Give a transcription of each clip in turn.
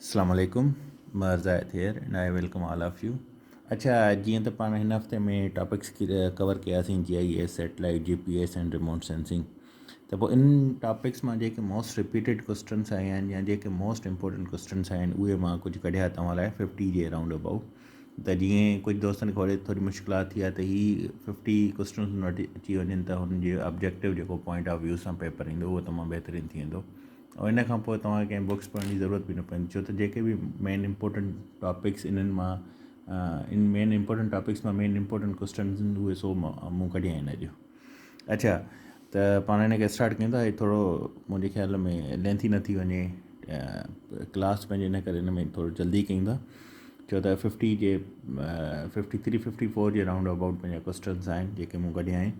اسلام عليڪم Mehr Zahid here and I welcome all of you. اڇا جيئن ته پاڻ هن هفتي ۾ ٽاپڪس ڪور ڪياسين G I S satellite G P S and remote sensing ته پوء ان ٽاپڪس مان جيڪي موسٽ رپيٽيڊ ڪوسچنس آيا آهن يا جيڪي موسٽ امپورٽنٽ ڪوسچنس آيا آهن اهي مان ڪجهه ڪڍيا توهان لاء ففٽي جي رائونڊ ابائوٽ ته جيئن ڪجهه دوستن کي وري ٿوري مشڪلات ٿي آهي ته هي ففٽي ڪوسچنس وٽ اچي وڃن ته هن جي آبجيڪٽو جيڪو پوائنٽ آف ويو سان پيپر ايندو اهو تمام بهترين ٿي ويندو ۽ ان کان پوء توهان کي ڪنهن بڪس پڙهڻ جي ضرورت به نه پوندي ڇو ته جيڪي به مين امپورٽنٽ ٽاپڪس انهن مان ان مين امپورٽنٽ ٽاپڪس مان مين امپورٽنٽ ڪوسچنس اهي سو مون ڪڍيا آهن اڄ اڇا ته پاڻ هن کي اسٽارٽ ڪيون ٿا هي ٿورو منهنجي خيال ۾ لينٿي نه ٿي وڃي ڪلاس پنهنجي ان ڪري ان ۾ ٿورو جلدي ڪيون ٿا ڇو ته ففٽي جي ففٽي ٿري ففٽي فور جي رائونڊ ابائوٽ پنهنجا ڪوسچنس آهن جيڪي مون ڪڍيا آهن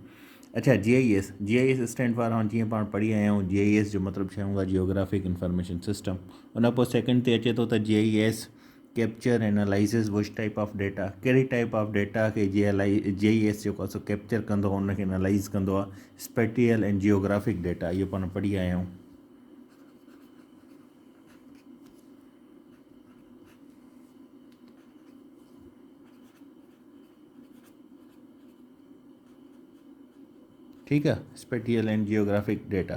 اڇا جي I S, G I S stand for هاڻ جيئن پاڻ پڙهي آيا آهيون جي I S جو مطلب ڇا هوندو آهي جيوگرافڪ انفارميشن سسٽم ان کان پوء سيڪنڊ تي اچي ٿو ته G I S capture analyses which type of data ڪهڙي ٽائپ آف ڊيٽا کي جي ايل I جي I S جيڪو آهي سو ڪيپچر ڪندو آهي ان کي انالائز ڪندو آهي اسپيٽيل ۽ جيوگرافڪ ڊيٽا اهو پاڻ پڙهي آيا آهيون. ٺيڪ آ اسپيٽيل اينڊ جيوگرافڪ ڊيٽا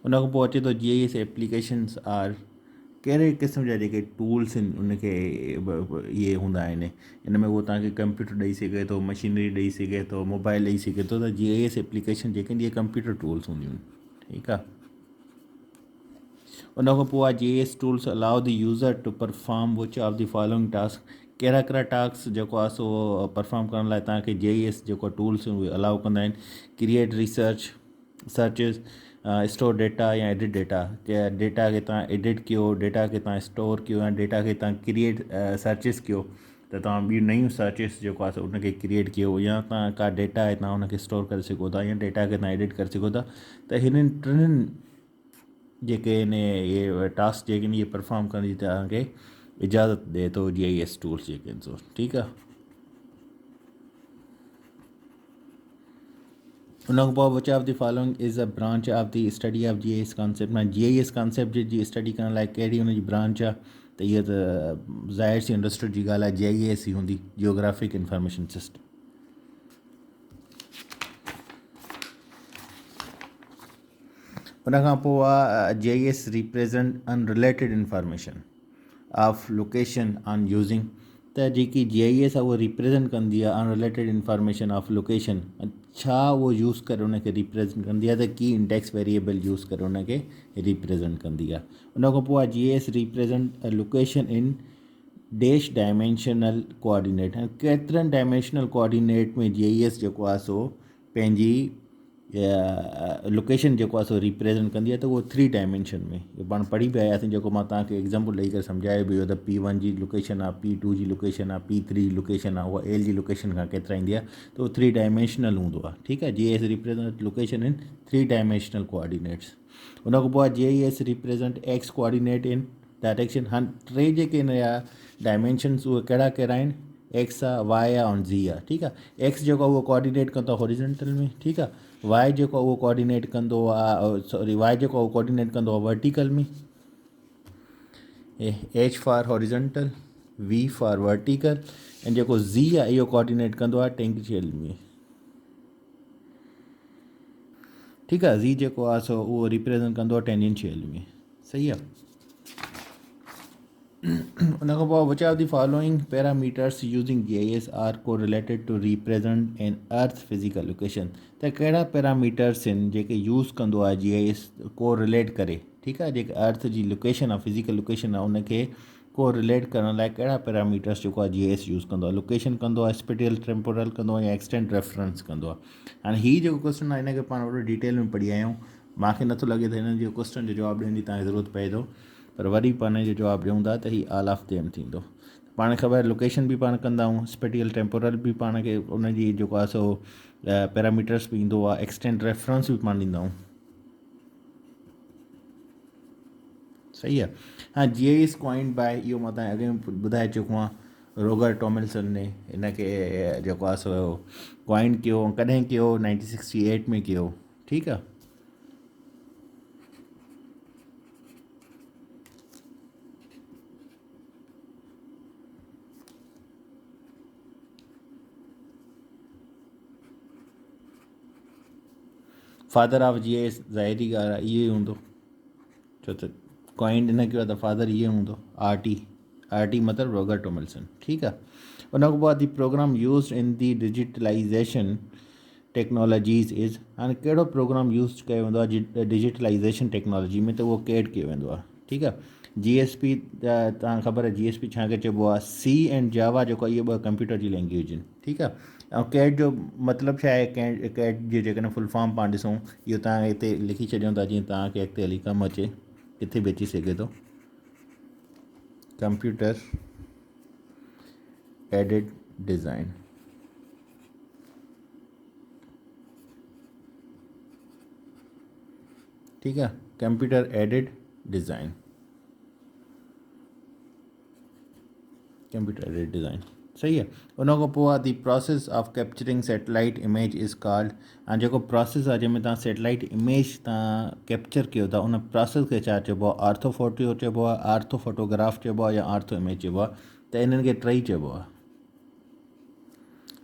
ان کان پوء اچي ٿو جي I S applications R ڪهڙي قسم جا جيڪي ٽولس آهن ان کي اهي هوندا آهن ان ۾ اهو توهان کي ڪمپيوٽر ڏئي سگهي ٿو مشينري ڏئي سگهي ٿو موبائل ڏئي سگهي ٿو ته جي I S application جيڪي اهي ڪمپيوٽر ٽولس هونديون آهن ٺيڪ آ ان کان پوء آهي G S tools allow the user to perform which of the following task ڪهڙا ڪهڙا ٽاسڪ جيڪو آهي سو پرفارم ڪرڻ لاء توهان کي جي ايس جيڪو ٽولس اهي الاؤ ڪندا آهن create research searches store data يا ايڊٽ ڊيٽا ڊيٽا کي توهان ايڊٽ ڪيو ڊيٽا کي توهان اسٽور ڪيو يا ڊيٽا کي توهان ڪريئيٽ سرچز ڪيو ته توهان ٻيون نيون سرچز جيڪو آهي سو ان کي ڪريئيٽ ڪيو يا توهان ڪا ڊيٽا آهي توهان ان کي اسٽور ڪري سگهو ٿا يا ڊيٽا کي توهان ايڊٽ ڪري سگهو ٿا ته هنن ٽنهن جيڪي آهن اهي ٽاسڪ جيڪي آهن اهي پرفارم ڪرڻ جي توهان کي اجازت ڏئي ٿو جي I S tools جيڪي آهن سو ٺيڪ آهي ان کان پوء which of the following is a branch of the study of G I S concept مان جي I S concept جي اسٽڊي ڪرڻ لاء ڪهڙي ان جي برانچ آهي ته اها ته ظاهر سي انڊسٽري جي ڳالهه آهي جي I S ئي هوندي جيوگرافڪ انفارميشن سسٽم ان کان پوء آ G I S represent unrelated information of location on using ته جيڪي جي I S آ اها ريپريزنٽ ڪندي آ ان رليٽيڊ انفارميشن آف لوڪيشن ڇا اهو يوز ڪري ان کي ريپريزنٽ ڪندي آ ته ڪي انڊيڪس ويريبل يوز ڪري ان کي ريپريزنٽ ڪندي آ ان کان پوء آ G I S represent location in dash dimensional coordinate ڪيترن ڊائمينشنل ڪوآرڊينيٽ ۾ جي I S جيڪو آ سو پنهنجي لوڪيشن جيڪو آهي سو ريپريزنٽ ڪندي آهي ته اهو ٿري ڊائمينشن ۾ اهو پاڻ پڙهي به آياسين جيڪو مان توهان کي ايگزامپل ڏئي ڪري سمجهايو به هيو ته پي ون جي لوڪيشن آهي پي ٽو جي لوڪيشن آهي پي ٿري جي لوڪيشن آهي اها ايل جي لوڪيشن کان ڪيترا ايندي آهي ته اهو ٿري ڊائمينشنل هوندو آهي ٺيڪ آهي G S represent location in three dimensional coordinates ان کان پوء آهي G I S represent X coordinate in direction هاڻ ٽي جيڪي هن جا ڊائمينشنس اهي ڪهڙا ڪهڙا آهن ايڪس آ وائي آ ۽ زي آ ٺيڪ آ ايڪس جيڪو اهو ڪوآرڊينيٽ ڪندو آ هوريزنٽل ۾ ٺيڪ آ وائي جيڪو اهو ڪوآرڊينيٽ ڪندو آ سوري وائي جيڪو اهو ڪوآرڊينيٽ ڪندو آ vertical ۾ H for horizontal V for vertical ۽ جيڪو زي آ اهو ڪوآرڊينيٽ ڪندو آ ٽينجنشل ۾ ٺيڪ آ زي جيڪو آ سو اهو ريپريزنٽ ڪندو آ ٽينجنشل ۾ صحيح آ ان کان پوء which of the following parameters using G I S are correlated to represent an earth physical location ته ڪهڙا پيراميٽرس آهن جيڪي يوز ڪندو آهي جي I S کو رليٽ ڪري ٺيڪ آهي جيڪي ارٿ جي لوڪيشن آهي فزيڪل لوڪيشن آهي ان کي کو رليٽ ڪرڻ لاء ڪهڙا پيراميٽرس جيڪو آهي جي I S use ڪندو آهي لوڪيشن ڪندو آهي اسپيٽيل ٽيمپورل ڪندو آهي يا ايڪسٽينڊ ريفرنس ڪندو آهي هاڻي هي جيڪو ڪوشچن آهي هن کي پاڻ وڏو ڊيٽيل ۾ پڙهي آيا آهيون مانکي نٿو لڳي ته هن جي ڪوشچن جو جواب ڏيڻ جي توهان کي ضرورت پئي ٿو پر وري پاڻ جو جواب ڏيون ٿا ته هي آل آف ديم ٿيندو پاڻ خبر آهي لوڪيشن به پاڻ ڪندا آهيون اسپيٽيل ٽيمپورل به پاڻ کي ان جي جيڪو آهي سو پيراميٽرس به ايندو آهي ايڪسٽينڊ ريفرنس به پاڻ ڏيندا آهيون صحيح آهي ها جي I S coined by اهو مان تان اڳ ۾ ٻڌائي چڪو آهيان روگر ٽاملسن ني ان کي جيڪو آهي سو ڪوائنڊ ڪيو ڪڏهن ڪيو نائنٽين سڪسٽي ايٽ ۾ ڪيو ٺيڪ آهي فادر آف جي I S ظاهري ڳالهه آهي اهو ئي هوندو ڇو ته ڪوائنڊ ان ڪيو آهي ته فادر اهو هوندو آر ٽي آر ٽي مطلب روگر ٽوملسن ٺيڪ آهي ان کان پوء the program used in the digitalization technologies is هاڻي ڪهڙو پروگرام يوز ڪيو ويندو آهي ڊجيٽلائيزيشن ٽيڪنالاجي ۾ ته اهو ڪيڊ ڪيو ويندو آهي ٺيڪ آهي جي ايس پي تان خبر آهي جي ايس پي ڇا کي چئبو آهي سي اينڊ جاوا جيڪو اهي ٻه ڪمپيوٽر جي لينگويج آهن ٺيڪ آهي ۽ ڪيڊ جو مطلب ڇا آهي ڪيڊ جي جيڪڏهن فل فارم پاڻ ڏسون اهو تان هتي لکي ڇڏيون ٿا جيئن تان کي اڳتي هلي ڪم اچي ڪٿي به اچي سگهي ٿو ڪمپيوٽر ايڊڊ ڊزائن ٺيڪ آ computer added design computer added design صحيح آ ان کان پوء آ the process of capturing satellite image is called ۽ جيڪو پراسيس آ جنهن ۾ تان سيٽلائيٽ اميج تان ڪيپچر ڪيو ٿا ان پراسيس کي ڇا چئبو آ آرٿو فوٽو چئبو آ آرٿو فوٽوگراف چئبو آ يا آرٿو اميج چئبو آ ته انهن کي ٽئي چئبو آ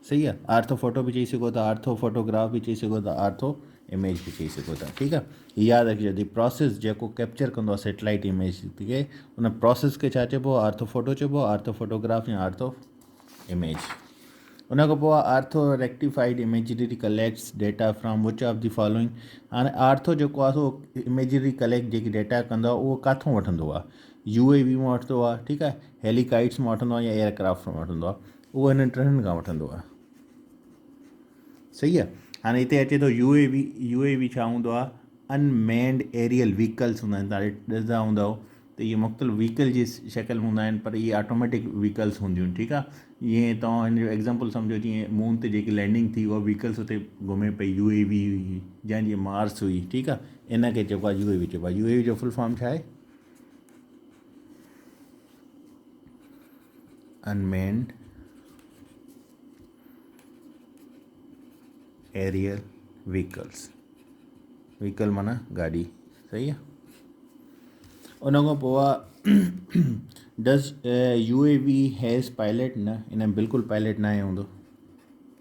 صحيح آ آرٿو فوٽو به چئي سگهو ٿا آرٿو فوٽوگراف به چئي سگهو ٿا آرٿو اميج به چئي سگهو ٿا ٺيڪ آ ياد رکجو the process جيڪو ڪيپچر ڪندو آ سيٽلائيٽ اميج کي ان پراسيس کي ڇا چئبو آ آرٿو فوٽو چئبو آ آرٿو فوٽوگراف يا آرٿو اميج ان کان پوء ortho rectified imagery collects data from which of the following هاڻي آرٿو جيڪو آ سو اميجري ڪليڪٽ جيڪي ڊيٽا ڪندو آ اهو ڪاٿون وٺندو آ يو اي وي مان وٺندو آ ٺيڪ آ هيليڪائٽس مان وٺندو آ يا ايئر ڪرافٽ مان وٺندو آ اهو هنن ٽنهن کان وٺندو آ صحيح آ هاڻي هتي اچي ٿو U A V U A V ڇا هوندو آ ان مينڊ ايريل ويڪلس هوندا آهن تان ڏسندا هوندؤ ته اهي مختلف ويڪل جي شڪل ۾ هوندا آهن پر اهي آٽوميٽڪ ويڪلس هونديون آهن ٺيڪ آهي جيئن توهان هن جو ايگزامپل سمجهو جيئن مون تي جيڪي لينڊنگ ٿي اها ويڪلس اتي گهمي پئي يو اي وي هئي جنهن جي مارس هئي ٺيڪ آهي ان کي چئبو آهي يو اي وي چئبو آهي يو اي وي جو فل فارم ڇا آهي انمينڊ ايريل ويڪلس ويڪل معنيٰ گاڏي صحيح آ ان کان پوء آ does U A V has pilot نه ان ۾ بلڪل پائلٽ ناهي هوندو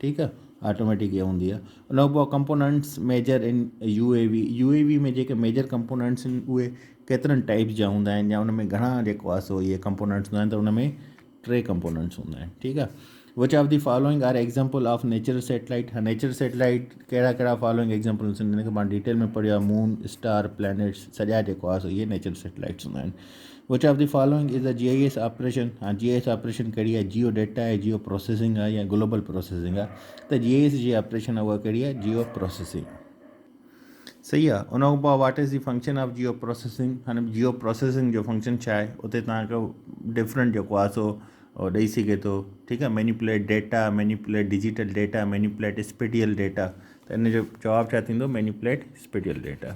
ٺيڪ آ آٽوميٽڪ هي هوندي آ ان کان پوء components major in U A V U A V ۾ جيڪي ميجر ڪمپوننٽس آهن اهي ڪيترن ٽائپس جا هوندا آهن يا ان ۾ گهڻا جيڪو آ سو اهي ڪمپوننٽس هوندا آهن ته ان ۾ ٽي ڪمپوننٽس هوندا آهن ٺيڪ آ which of the following are example of natural satellite ها نيچرل سيٽلائيٽ ڪهڙا ڪهڙا فالوئنگ ايگزامپلس آهن ان کي پاڻ ڊيٽيل ۾ پڙهيو آهي مون اسٽار پلانيٽس سڄا جيڪو آهي سو اهي نيچرل سيٽلائيٽس هوندا آهن which of the following is a G I S operation ها جي I S operation ڪهڙي آهي جيو ڊيٽا آهي جيو پروسيسنگ آهي يا گلوبل پروسيسنگ آهي ته جي I S جي آپريشن آهي اها ڪهڙي آهي جيو پروسيسنگ صحيح آ ان کان پوء what is the function of geo processing هاڻي جيو پروسيسنگ جو فنڪشن ڇا آهي اتي توهان کي ڊفرنٽ جيڪو آهي سو ڏئي سگهي ٿو ٺيڪ آهي manipulate data manipulate digital data manipulate spatial data ته ان جو جواب ڇا ٿيندو مينيپوليٽ اسپيٽيل ڊيٽا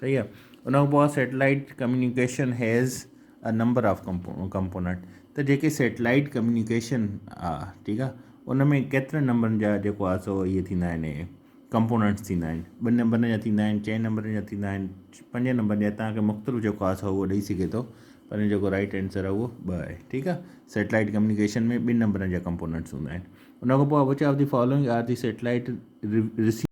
صحيح آ ان کان پوء satellite communication has a number of component ته جيڪي سيٽلائيٽ ڪميونيڪيشن آ ٺيڪ آ ان ۾ ڪيترن نمبرن جا جيڪو آ سو اهي ٿيندا آهن ڪمپوننٽس ٿيندا آهن ٻن نمبرن جا ٿيندا آهن چئن نمبرن جا ٿيندا آهن پنج نمبرن جا تان کي مختلف جيڪو آ سو اهو ڏئي سگهي ٿو پر جيڪو رائٽ آنسر آ اهو ٻه آهي ٺيڪ آ سيٽلائيٽ ڪميونيڪيشن ۾ ٻن نمبرن جا ڪمپوننٽس هوندا آهن ان کان پوء which of the following are the satellite receive.